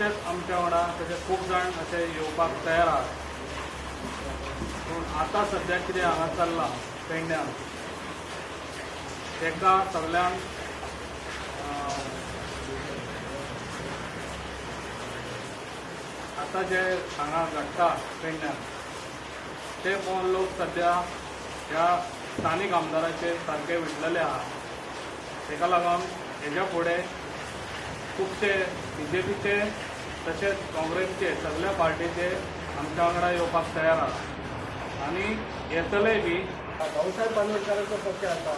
तशेंच आमच्या वांगडा तशें खूब जाण अशे येवपाक तयार आहात. पूण आतां सद्या कितें हांगा चल्लां पेडण्यान ताका सगल्यांक आतां जे हांगा घडटा पेडण्यान ते पळोवन लोक सद्या ह्या स्थानीक आमदाराचेर सारके विटलेले आहा. ताका लागून हेज्या फुडें खुबशे बीजेपीचे तशेंच काँग्रेसचे सगळ्या पार्टीचे आमच्या वांगडा येवपाक तयार आहा आनी येतले बी. भाऊसाहेब बांदोडकरांचो पक्ष आसा.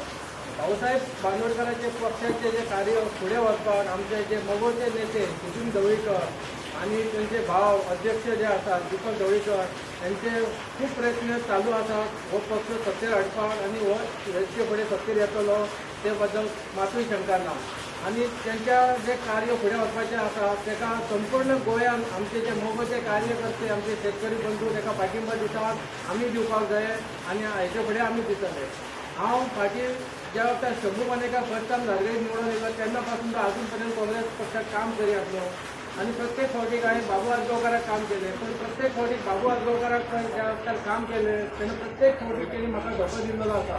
भाऊसाहेब बांदोडकरांचे पक्षाचे जे कार्य फुडें व्हरपाक आमचे जे मगोचे नेते सुशील ढवळीकर आनी तेंचे भाव अध्यक्ष जे आसात दीपक ढवळीकर हेंचे खूब प्रयत्न चालू आसात हो पक्ष सत्तेर हाडपाक आनी हो हेचे फुडें सत्तेर येतलो ते बद्दल मातूय शंका ना. आनी तेंच्या जे कार्य फुडें वचपाचें आसा तेका संपूर्ण गोंयान आमचे जे मगोचे कार्यकर्ते आमचे शेतकरी बंधू तेका पाठिंबा दितात, आमी दिवपाक जाय आनी हेचे फुडें आमी दितले. हांव फाटीं ज्या वखतार शंभू मानेकार फर्स्ट टायम धारगळी निवडून येयलो तेन्ना पासून तो आजून पर्यंत काँग्रेस पक्षात काम करी आसलो आनी प्रत्येक फावटीक हांवें बाबू आजगांवकाराक काम केलें. पूण प्रत्येक फावटी बाबू आजगांवकाराक ज्या वखतार काम केलें तेन्ना प्रत्येक फावटी तेणी म्हाका धोको दिल्लो आसा.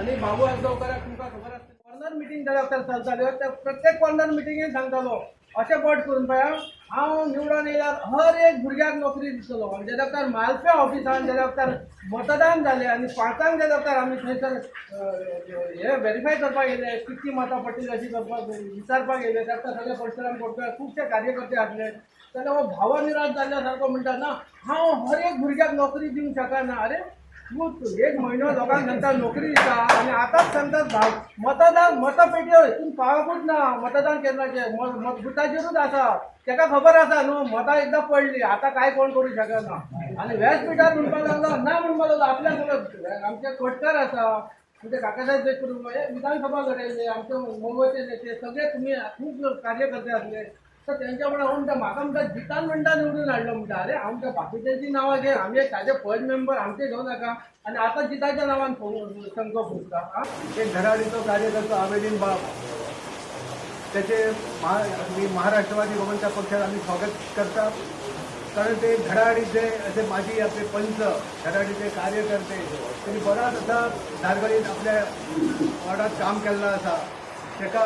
आनी बाबू आजगांवकाराक तुमकां खबर आसता कॉर्नर मिटींग ज्या वखतार चलताल्यो त्या प्रत्येक कॉर्नर मिटिंगेन सांगतालो अशें बोट करून पळय हांव निवडून येयल्यार हर एक भुरग्याक नोकरी दितलो. आनी ज्या वखतार मालपें ऑफिसान ज्या वखतार मतदान जालें आनी 5 ज्या वखतार आमी थंयसर हे वेरीफाय करपाक येयले कितली मतां पडटली अशी करपाक विचारपाक येयले त्या वखतार सगळे परशुराम कोटकार खुबशे कार्यकर्ते आसले जाल्यार हो भावनिराश जाल्ल्या सारको म्हणटा ना हांव हर एक भुरग्याक नोकरी दिवंक शकना. अरे तूं एक म्हयनो लोकांक सांगता नोकरी दिता आनी आतांच सांगता मतदान मतपेटयो हितून पावकूच ना मतदान केंद्राचेर बुथाचेरूच आसा तेका खबर आसा न्हू मतां एकदां पडली आतां कांय कोण करूं शकना. आनी व्यासपिठार म्हणपाक लागलो ना म्हणपाक लागलो आपल्या सगळं आमचे कोटकार आसा आमचे काकासाहेब देशमुख हे विधानसभा घडयल्ले आमचे मगोचे नेते सगळे तुमी खूब कार्यकर्ते आसले तर तेंच्या वांगडा हांव म्हणटा म्हाका म्हणटा जितान म्हणटा निवडून हाडलो म्हणटा. अरे आमच्या बाकीच्यांची नांवां घे आमी ताजे फर्स्ट मेंबर आमचे घेवं नाका आनी आतां जिताच्या नांवान शंको फुटता. एक धडाडीचो कार्यकर्ता आवेदीन बाब त्याचे मी महाराष्ट्रवादी गोमंतक पक्षात आम्ही स्वागत करता, कारण ते धडाडीचे असे माजी आपले पंच धडाडीचे कार्यकर्ते त्यांनी बराच असा धारगळीत आपल्या वॉर्डात काम केल्लो आसा. ताका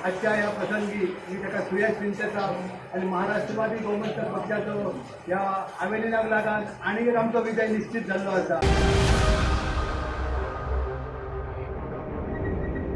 आजच्या ह्या प्रसंगी मी ताका सुयश चिंतता आनी महाराष्ट्रवादी गोमंतक पक्षाचो ह्या आवेदनाक लागून आनी एक आमचो विजय निश्चित जाल्लो आसा.